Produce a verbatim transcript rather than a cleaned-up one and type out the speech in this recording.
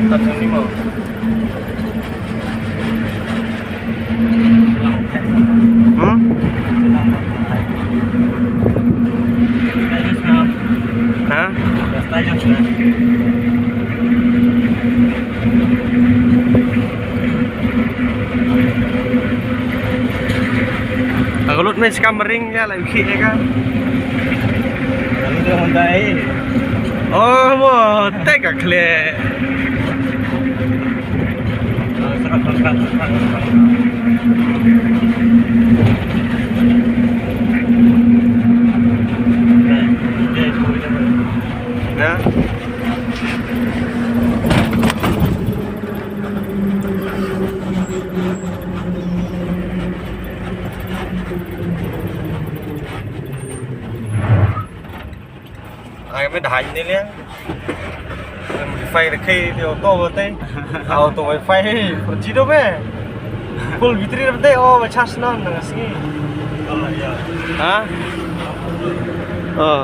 Hmm? Ha? Ka lut me skam ring ya la khi ka. Oh, mo, te ka khle. Ya. Ai, me dahai ni le. Modify rakhai de auto bate. Auto wifi. Pergi do me. Full battery bate. Oh, me charge non na sngi. Ha? Oh.